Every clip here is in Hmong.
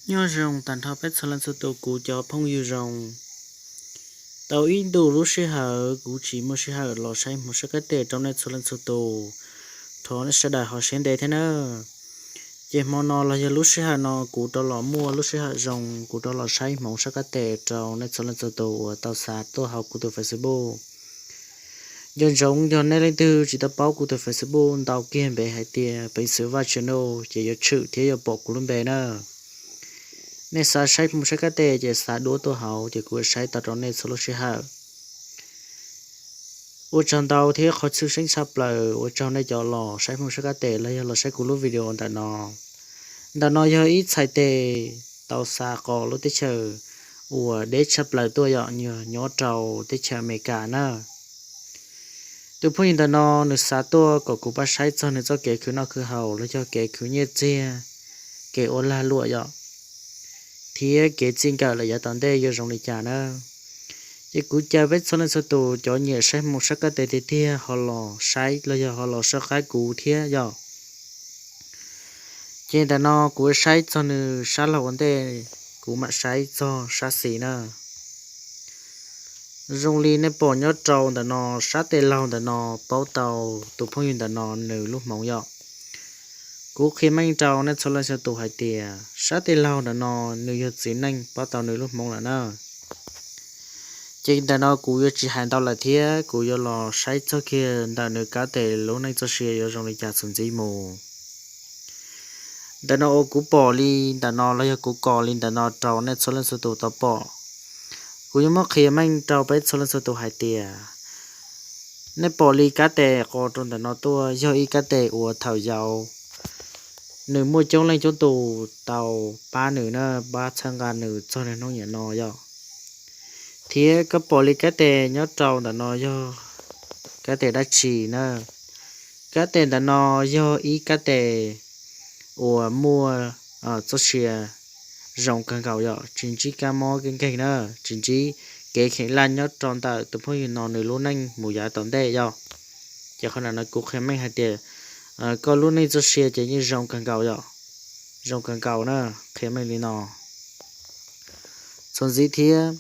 Nyob zoo tag nrho peb txhua leej txhua tus kuv cov phooj ywg zoo. Tau ib ntu lub sij hawm kuv tsis muaj sij hawm los saib hmoov sab kab tes rau nej txhua leej txhua tus thov nej sawv daws ho siab ntev thiab nawb. Ces hmo no los yog lub sij hawm no kuv rov los muaj lub sij hawm zoo kuv rov los saib hmoov sab kab tes rau nej txhua leej txhua tus uas tau xa tuaj hauv kuv tus Facebook. Nco ntsoov yog nej leej twg tsis tau paub kuv tus Facebook ntau kiag npe hais tias Peev Xwm Vaj Channel ces yuav tshwm thiab yuav pom kuv lub npe na. Nej xav saib hmoov sab kab tes ces xa duab tuaj hauv ces kuv saib tau rau nej txhua lub sij hawm. Ua tsaug ntau thiab qhov tshwj xeeb tshaj plaws ua tsaug nej cov los saib hmoov sab kab tes los yog los saib kuv lub video ntawm no. Ntawm no yog ib txhais tes tau xa qos lub teb chaws uas deb tshaj plaws tuaj yom, nyob rau teb chaws Amelikas na. Tus phooj ywg ntawm no nws xa tuaj kom kuv pab saib txog nws txoj kev khwv noj khwv haus los yog kev khwv nyiaj txiag, kev ua lag luam yom, thiab kev txij nkawm lawm yav tom ntej yuav zoo li cas na. Ces kuv caw peb txhua leej txhua tus cov nyiam saib hmoov sab kab tes tiag tiag ho los saib los yog ho los soj qab kuv thiab yom. Ces ntawm no kuv saib txog nws sab laug ua ntej, kuv mam saib txog sab xis na. Zoo li nej pom nyob rau ntawm no, sab tes laug ntawm no paub tau tus phooj ywg ntawm no nws lub hmoov yom. Kuv qhia meej rau nej txhua leej txhua tus hais tias sab tes laug ntawm no nws yog txiv neej paub tau nws lub hmoov lawm na. Ces ntawm no kuv yuav tsis hais ntau lawm thiab kuv yuav los saib txog kiag ntawm nws kab tes lub neej txoj sia yuav zoo li cas txuas ntxiv mus. Ntawm no uas kuv pom li ntawm no los yog kuv kos li ntawm no rau nej txhua leej txhua tus tau pom. Kuv yuav muab qhia meej rau peb txhua leej txhua tus hais tias nej pom li kab tes qos rau ntawm no tuaj yog ib kab tes uas thaum yau nws muaj coob leej coob tus tau pab nws na, pab txhawb nqa nws txog niaj hnub niam no yom. Thiab koj pom li kab tes nyob rau ntawm no yog kab tes dab tsi na? Kab tes ntawm no yog ib kab tes uas muaj txoj sia zoo kawg nkaus yom, tsis ntsib kab mob kev nkeeg na, tsis ntsib kev kheev laj nyob rau ntawm tus phooj ywg no nws lub neej mus yav tom ntej yom. Ces qhov ntawm no kuv qhia meej hais tias koj lub neej txoj sia ces yeej zoo kawg nkaus yom, zoo kawg nkaus na, qhia meej li no. Txuas ntxiv thiab,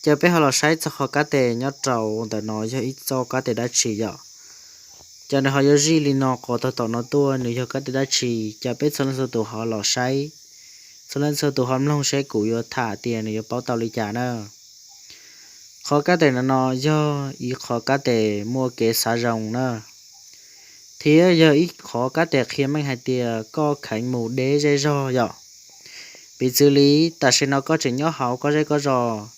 ces peb ho los saib txog qhov kab tes nyob rau ntawm no yog ib txoj kab tes dab tsi yom. Ces nws ho yuav zij li no qos tau tom no tuaj nws yog kab tes dab tsi, ces peb txhua leej txhua tus ho los saib, txhua leej txhua tus ho mloog saib kuv yuav tham tias nws yuav paub tau li cas na. Qhov kab tes no no yog ib qhov kab tes muaj kev xav zoo na, thiab yog ib qhov kab tes qhia meej hais tias koj kheev mus deb zej zog yom. Piv txwv li tam sim no koj tseem nyob hauv koj zej koj zos,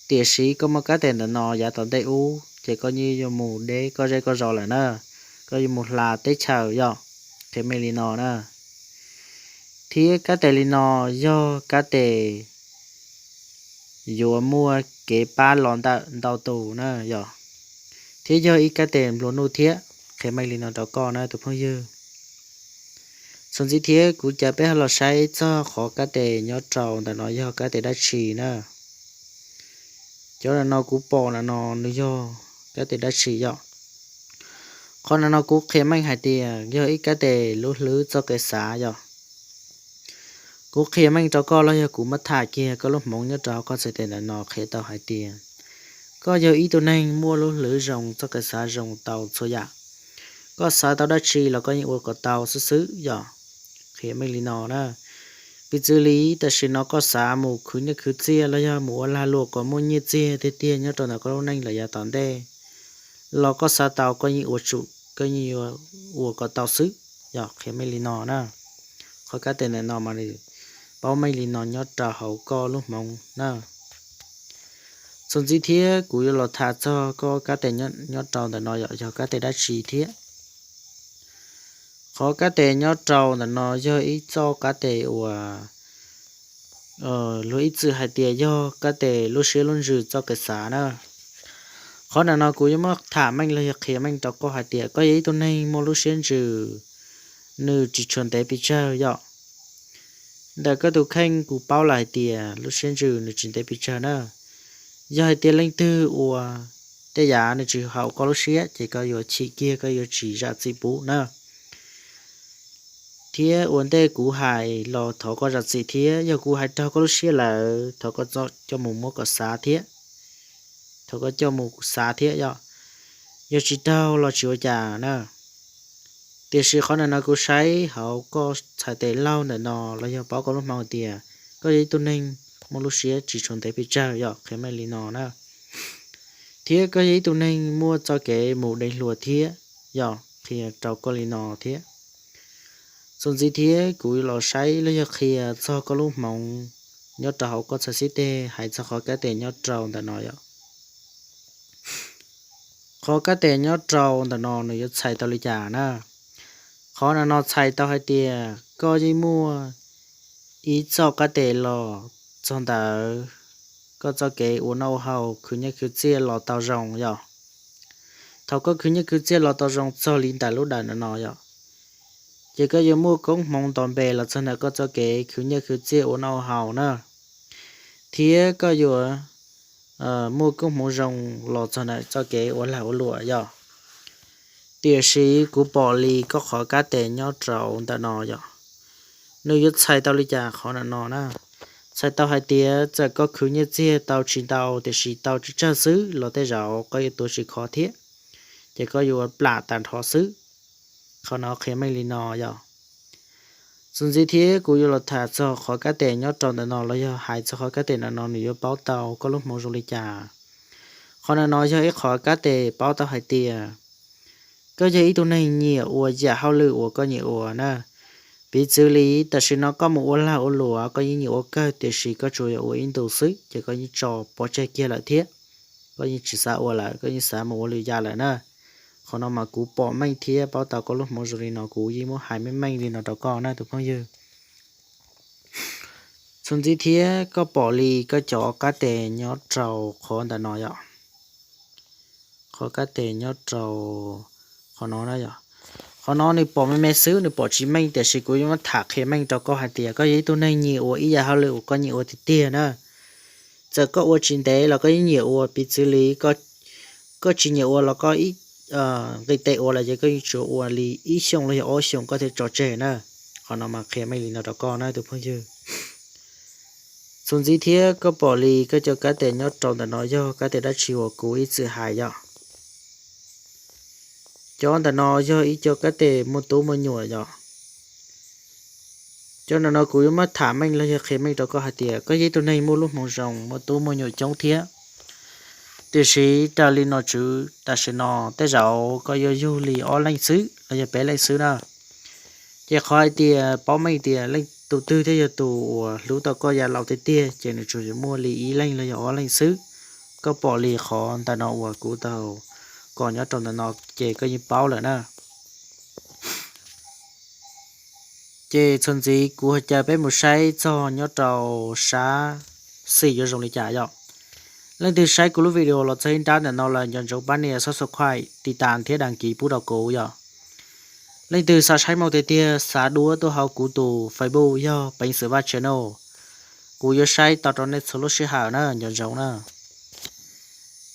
tiam sis koj muaj kab tes ntawm no yav tom ntej ub ces koj yeej yuav mus deb koj zej koj zos lawm na, koj yuav mus hla teb chaws yom, qhia meej li no na. Thiab kab tes li no yog kab tes yuav muaj kev pab los ntawm ntau tus na yom, thiab yog ib kab tes nplua nuj thiab, qhia meej li no rau koj na tus phooj ywg. Txuas ntxiv thiab kuv caw peb ho los saib txog qhov kab tes nyob rau ntawm no yog kab tes dab tsi na. Cov ntawm no kuv pom ntawm no nws yog kab tes dab tsi yom. Qhov ntawm no kuv qhia meej hais tias yog ib kab tes lub hlwb txoj kev xav yom. Kuv qhia meej rau koj los yog kuv muab tham kiag koj lub hmoov nyob rau koj txhais tes ntawm no qhia tau hais tias koj yog ib tug neeg muaj lub hlwb zoo, txoj kev xav zoo tau txhua yam. Koj xav tau dab tsi los koj yeej ua kom tau xwb xwb yom. Qhia meej li no na. Piv txwv li tam sim no koj xav mus khwv nyiaj khwv txiaj los yog mus ua lag luam kom muaj nyiaj txiag tiag tiag nyob rau ntawm koj lub neej lawm yav tom ntej, los koj xav tau koj yeej ua tsum, koj yeej yuav ua kom tau xwb yom. Qhia meej li no na. Qhov kab tes ntawm no mas nws paub meej li no nyob rau hauv koj lub hmoov na. Txuas ntxiv thiab kuv yuav los tham txog koj kab tes nyob rau ntawm no yom, yog kab tes dab tsi thiab. Qhov kab tes nyob rau ntawm no yog ib txoj kab tes uas luag ib txwm hais tias yog kab tes lub siab lub ntsws txoj kev xav na. Qhov ntawm no kuv yuav muab tham meej los yog qhia meej rau koj hais tias koj yog ib tug neeg muaj lub siab ntsws, nws tsis tshua ntev pes tsawg yom. Ntawm koj tus kheej kuv paub lawm hais tias lub siab ntsws nws tsis ntev pes tsawg na. Yog hais tias leej twg ua tej yam nws tsis haum koj lub siab ces koj yuav chim kiag, koj yuav tsis zam txim pub na. Thiab ua ntej kuv hais los thov koj zam txim thiab, yog kuv hais raug koj lub siab lawm thov koj coj mus muab kom xav thiab, thov koj coj mus xav thiab yom. Yog tsis raug los tsis ua cas na. Tiam sis qhov ntawm no kuv saib hauv koj txhais tes laug ntawm no los yog paub koj lub hmoov tias koj yog ib tug neeg muaj lub siab tsis tshua ntev pes tsawg yom, qhia meej li no na. Thiab koj yog ib tug neeg muaj txoj kev mus deev hluas thiab yom, qhia rau koj li no thiab. Txuas ntxiv thiab kuv los saib los yog qhia txog koj lub hmoov nyob rau hauv koj txhais xib teg hais txog qhov kab tes nyob rau ntawm no yom. Qhov kab tes nyob rau ntawm no nws yuav txhais tau li cas na? Qhov ntawm no txhais tau hais tias koj yeej muaj ib txoj kab tes los txog ntawd, koj txoj kev ua noj ua haus khwv nyiaj khwv txiaj los tau zoo yom. Thaum koj khwv nyiaj khwv txiaj los tau zoo txog li ntawm lub dawm ntawm no yom, ces koj yuav muaj koob hmoov nto npe los txog ntawm koj txoj kev khwv nyiaj khwv txiaj ua noj ua haus na, thiab koj yuav muaj koob hmoov zoo los txog ntawm txoj kev ua lag ua luam yom. Tiam sis kuv pom li koj qhov kab tes nyob rau ntawm no yom, nws yuav txhais tau li cas qhov ntawm no na? Txhais tau hais tias txawm koj khwv nyiaj txiag tau tsis ntau tiam sis tau tsawg tsawg xwb los tej zaum koj yuav tuav tsis khov thiab, ces koj yuav plam tag nrho xwb. Qhov no qhia meej li no yom. Txuas ntxiv thiab kuv yuav los tham txog qhov kab tes nyob rau ntawm no los yog hais txog qhov kab tes ntawm no nws yuav paub tau koj lub hmoov zoo li cas. Qhov ntawm no yog ib qhov kab tes paub tau hais tias koj yog ib tug neeg nyiam ua yam hauj lwm uas koj nyiam ua na. Piv txwv li tam sim no koj mus ua lag ua luam koj yeej nyiam ua kawg tiam sis koj tsuas yog ua ib ntus xwb ces koj yeej tso pov tseg kiag lawm thiab, koj yeej tsis xav ua lawm, koj yeej xav mus ua lwm yam lawm na. Qhov no mas kuv pom meej thiab paub tau koj lub hmoov zoo li no kuv yeej muab hais meej meej li no rau koj na tus phooj ywg. Txuas ntxiv thiab koj pom li koj cov kab tes nyob rau qhov ntawm no yom. Qhov kab tes nyob rau qhov no na yom. Qhov no nws pom me me xwb nws pom tsis meej tiam sis kuv yuav muab tham qhia meej rau koj hais tias koj yog ib tug neeg nyiam ua ib yam hauj lwm uas koj nyiam ua tiag tiag na. Txawm koj ua tsis ntev los koj yeej nyiam ua, piv txwv li koj tsis nyiam ua los koj ib nqis tes ua lawm ces koj yeej tsuas ua li ib xyoos los yog ob xyoos koj thiaj tso tseg na. Qhov no mas qhia meej li no rau koj na tus phooj ywg. Txuas ntxiv thiab koj pom li koj cov kab tes nyob rau ntawm no yog kab tes dab tsi uas kuv ib txwm hais yom. Cov ntawm no yog ib co kab tes muaj tub muaj nyuam yom. Cov ntawm no kuv yuav muab tham meej los yog qhia meej rau koj hais tias koj yog ib tug neeg muaj lub hmoov zoo muaj tub muaj nyuam coob thiab. Tiam sis raws li nom tswv tam sim no tej zaum koj yuav yug li ob leeg xwb los yog peb leej xwb na. Ces qhov hais tias paub meej tias leej tus twg thiaj yog tus uas hlub tau koj yav laus tiag tiag ces nws tsuas yuav muaj li ib leeg los yog ob leeg xwb. Koj pom li qhov ntawm no uas kuv tau kos nyob rau ntawm no ces koj yeej paub lawm na. Ces txuas ntxiv kuv ho caw peb mus saib txog nyob rau sab xis yuav zoo li cas yom. Leej twg saib kuv lub video los txog ib nrab ntawm no lawm nco ntsoov pab nias subscribe, tiv tas thiab đăng ký pub rau kuv yom. Leej twg xav saib moo tiag tiag xav duab tuaj hauv kuv tus Facebook yog Peev Xwm Vaj channel, kuv yuav saib tau rau nej txhua lub sij hawm na nco ntsoov na.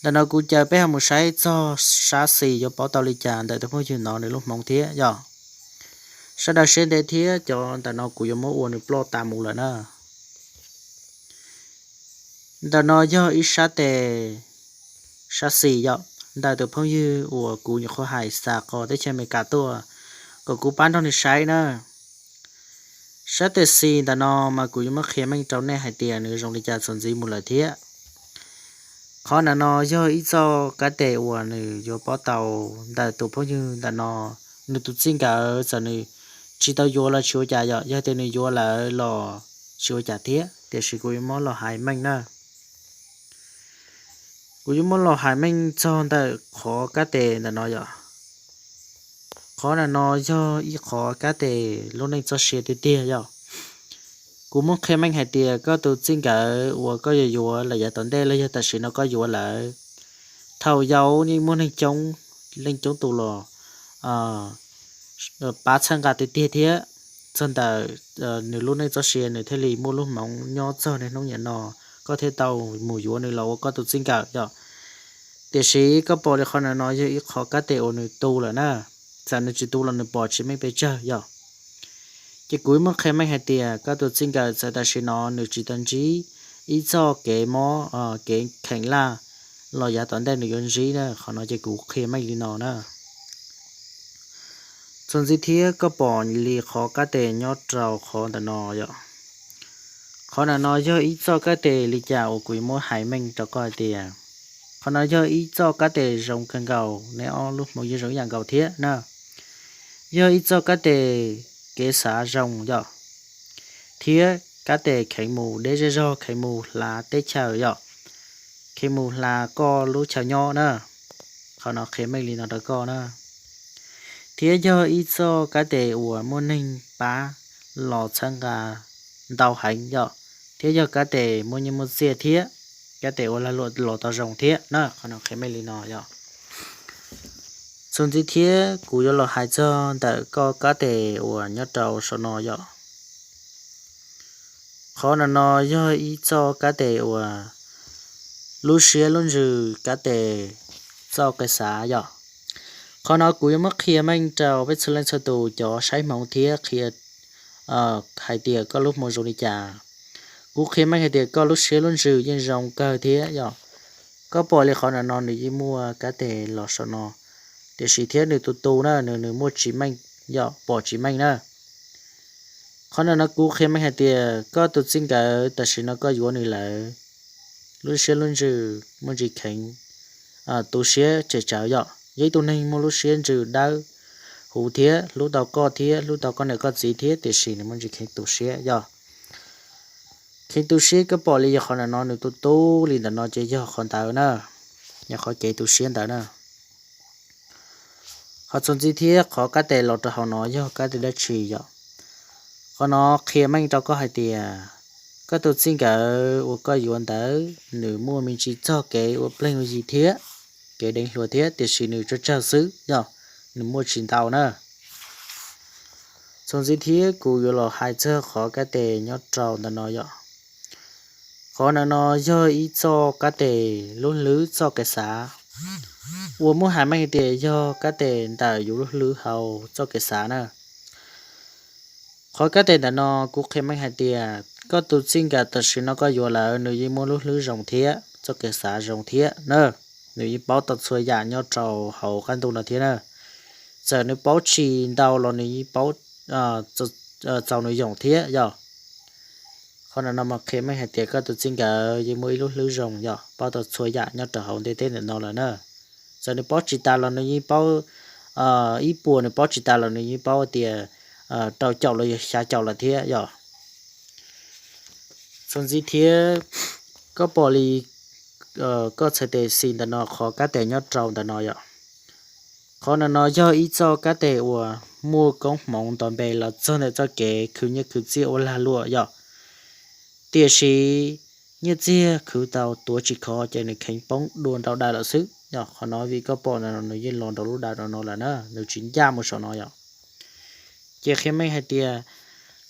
Ntawm no kuv caw peb ho mus saib txog sab xis yuav paub tau li cas ntawm tus phooj ywg no nws lub hmoov thiab yom. Sawv daws siab ntev thiab cov ntawm no kuv yuav muab ua nws ploj tas mus lawm na. Ntawm no yog ib sab tes sab xis yom, ntawm tus phooj ywg uas kuv nyuam qhuav hais xa qos teb chaws Amelikas tuaj kom kuv pab nrog nws saib na. Sab tes xis ntawm no mas kuv yuav muab qhia meej rau nej hais tias nws zoo li cas txuas ntxiv mus lawm thiab. Qhov ntawm no yog ib txoj kab tes uas nws yuav paub tau ntawm tus phooj ywg ntawm no, nws tus txij nkawm txawm nws tsis tau yuav los tsis ua cas yom, yog tias nws yuav lawm los tsis ua cas thiab, tiam sis kuv yuav muab los hais meej na. Kuv yuav muab los hais meej txog ntawm qhov kab tes ntawm no yom. Qhov ntawm no yog ib qhov kab tes lub neej txoj sia tiag tiag yom. Kuv muab qhia meej hais tias koj tus txij nkawm uas koj yuav yuav lawm yav tom ntej los yog tam sim no koj yuav lawm, thaum yau yeej muaj neeg coob, leej coob tus los pab txhawb nqa tiag tiag thiab. Txog ntawm nws lub neej txoj sia nws thiaj li muaj lub hmoov nyob txog niaj hnub niam no, koj thiaj tau mus yuav nws los ua koj tus txij nkawm yom. Tiam sis koj pom li qhov ntawm no yog ib qhov kab tes uas nws tu lawm na, txawm nws tsis tu los nws pom tsis meej pes tsawg yom. Ces kuv muab qhia meej hais tias koj tus txij nkawm txawm tam sim no nws tsis tau ntsib ib txoj kev mob kev kheem laj los yav tom ntej nws yuav ntsib na, qhov no ces kuv qhia meej li no na. Txuas ntxiv thiab koj pom li qhov kab tes nyob rau qhov ntawm no yom. Qhov ntawm no yog ib txoj kab tes li cas uas kuv yuav muab hais meej rau koj hais tias, qhov no yog ib txoj kab tes zoo kawg nkaus, neb ob lub hmoov yeej zoo ib yam nkaus thiab na. Yog ib txoj kab tes kev xav zoo yom, thiab kab tes kheev mus deb zej zog, kheev mus hla teb chaws yom, kheev mus hla koj lub chaw nyob na. Qhov no qhia meej li no rau koj na. Thiab yog ib txoj kab tes uas muaj neeg pab los txhawb nqa ntau heev yom, thiab yog kab tes muaj nyiaj muaj txiaj thiab kab tes ua lag luam los tau zoo thiab na. Qhov no qhia meej li no yom. Txuas ntxiv thiab kuv yuav los hais txog ntawm koj kab tes uas nyob rau saum no yom. Qhov ntawm no yog ib txoj kab tes uas lub siab lub ntsws, kab tes txoj kev xav yom. Qhov no kuv yuav muab qhia meej rau peb txhua leej txhua tus cov saib hmoov thiab qhia hais tias koj lub hmoov zoo li cas. Kuv qhia meej hais tias koj lub siab lub ntsws yeej zoo kawg thiab yom. Koj pom li qhov ntawm no nws yeej muaj kab tes los saum no, tiam sis thiab nws tus tus na nws nws muaj tsis meej yom, pom tsis meej na. Qhov ntawm no kuv qhia meej hais tias koj tus txij nkawm tam sim no koj yuav nws lawm, lub siab lub ntsws muaj ntsis kheev, tu siab tsem tsawv yom. Yog ib tug neeg muaj lub siab ntsws dawb huv thiab hlub tau koj thiab hlub tau koj niam koj txiv thiab, tiam sis nws muaj ntsis kheev tu siab yom. Kheev tu siab koj pom li yog qhov ntawm no nws tu tu li ntawm no ces yog qhov ntawd na, yog qhov kev tu siab ntawd na. Qhov txuas ntxiv thiab qhov kab tes los rau hauv no yog kab tes dab tsi yom. Qhov no qhia meej rau koj hais tias koj tus txij nkawm uas koj yuav ntawd nws muaj me ntsis txog kev ua pleej ua yi thiab kev deev hluas thiab, tiam sis nws tsawg tsawg xwb yom, nws muaj tsis ntau na. Txuas ntxiv thiab kuv yuav los hais txog qhov kab tes nyob rau ntawm no yom. Qhov ntawm no yog ib txoj kab tes lub hlwb txoj kev xav, uas muab hais meej tias yog kab tes ntawm yus lub hlwb hauv txoj kev xav na. Qhov kab tes ntawm no kuv qhia meej hais tias koj tus txij nkawm tam sim no koj yuav lawm nws yeej muaj lub hlwb zoo thiab txoj kev xav zoo thiab na. Nws yeej paub tau txhua yam nyob rau hauv qab ntuj no thiab na. Txawm nws paub tsis ntau los nws yeej paub txaus nws yoom thiab yom. Qhov ntawm no mas qhia meej hais tias koj tus txij nkawm yeej muaj ib lub hlwb zoo yom, paub tau txhua yam nyob rau hauv ntiaj teb ntawm no lawm na. Txawm nws paub tsis tas los nws yeej paub, ib puas nws paub tsis tas los nws yeej paub tias rau caum los yog xya caum lawm thiab yom. Txuas ntxiv thiab koj pom li koj txhais tes xis ntawm no qhov kab tes nyob rau ntawm no yom. Qhov ntawm no yog ib txoj kab tes uas muaj koob hmoov nto npe los txog ntawm txoj kev khwv nyiaj khwv txiaj ua lag luam yom. Tiam sis nyiaj txiag khwv tau tuav tsis khov ces nws kheev poob dua nraum daim lawm xwb yom. Qhov no vim koj pom ntawm no nws yeej los nraum lub daim no lawm na, nws tsis ncaj mus saum no yom. Ces qhia meej hais tias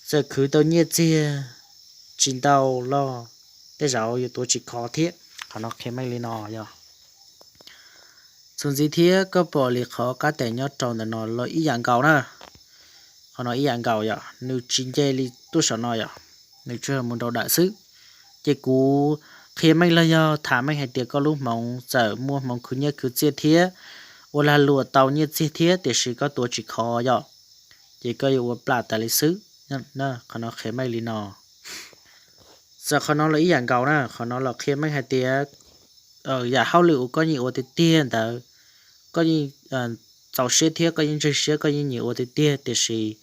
txawm khwv tau nyiaj txiag tsis ntau los tej zaum yuav tuav tsis khov thiab. Qhov no qhia meej li no yom. Txuas ntxiv thiab koj pom li qhov kab tes nyob rau ntawm no los ib yam nkaus na. Qhov no ib yam nkaus yom, nws tsis nce li tuaj saum no yom, nws tsuas mus nraum daim xwb. Ces kuv qhia meej los yog tham meej hais tias koj lub hmoov txawm muaj hmoov khwv nyiaj khwv txiaj thiab ua lag luam tau nyiaj txiag thiab tiam sis koj tuav tsis khov yom, ces koj yuav ua plam tas li xwb. Qhov no qhia meej li no. Txawm qhov no los ib yam nkaus na, qhov no los qhia meej hais tias yam hauj lwm uas koj nyiam ua tiag tiag ntawd, koj yeej txaus siab thiab koj yeej ntswg siab koj yeej nyiam ua tiag tiag tiam sis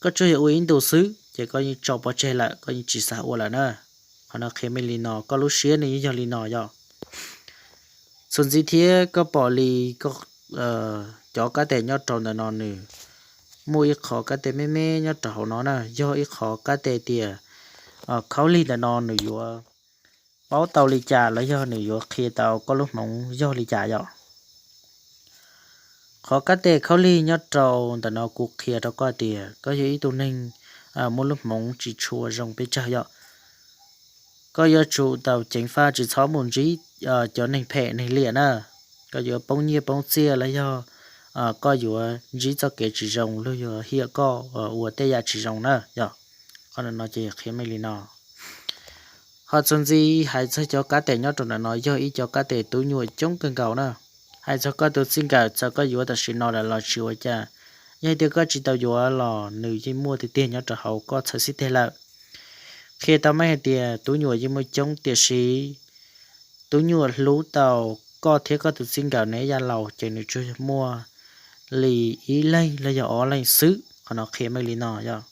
koj tsuas yog ua ib ntus xwb ces koj yeej tso pov tseg lawm, koj yeej tsis xav ua lawm na. Qhov no qhia meej li no, koj lub siab nws yeej yog li no yom. Txuas ntxiv thiab koj pom li cov kab tes nyob rau ntawm no nws muaj ib qho kab tes me me nyob rau hauv no na, yog ib qho kab tes tias khaub lig ntawm no nws yuav paub tau li cas los yog nws yuav qhia tau koj lub hmoov yog li cas yom. Qhov kab tes khaub lig nyob rau ntawm no kuv qhia rau koj tias koj yog ib tug neeg muaj lub hmoov tsis tshua zoo pes tsawg yom. Koj yuav tsum tau ceev faj tsis txhob mus ntsib cov neeg phem neeg liam na. Koj yuav poob nyiaj poob txiaj los yog koj yuav ntsib txoj kev tsis zoo los yog hiam koj ua tej yam tsis zoo na yog. Qhov no ces qhia meej li no. Ho txuas ntxiv hais txog cov kab tes nyob rau ntawm no yog ib cov kab tes tub nyuam coob kawg nkaus na. Hais txog koj tus txij nkawm txawm koj yuav tam sim no lawm los tsis ua cas, yog hais tias koj tsis tau yuav los nws yeej muaj tiag tiag nyob rau hauv koj txhais xib teg lawm. Qhia tau meej hais tias tub nyuam yeej muaj coob tiam sis tub nyuam hlub tau koj thiab koj tus txij nkawm neb yav laus ces nws tsuas muaj li ib leeg los yog ob leeg xwb. Qhov no qhia meej li no yog.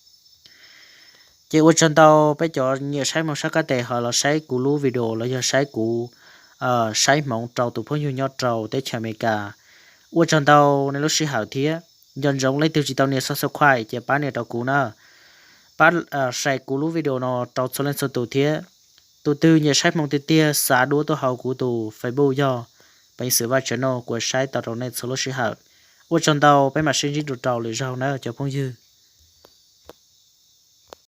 Ces ua tsaug ntau peb cov nyiam saib moo saib kab tes ho los saib kuv lub video los yog saib kuv saib hmoov rau tus phooj ywg nyob rau teb chaws Amelikas. Ua tsaug ntau nej lub sij hawm thiab. Nco ntsoov leej twg tsis tau nias subscribe ces pab nias rau kuv na, pab share kuv lub video no rau txhua leej txhua tus thiab. Tus twg nyiam saib hmoov tiag tiag xav duab tuaj hauv kuv tus Facebook yog Peev Xwm Vaj Channel, kuv saib tau rau nej txhua lub sij hawm. Ua tsaug ntau, peb mam sib ntsib dua rau lwm zaug na cov phooj ywg.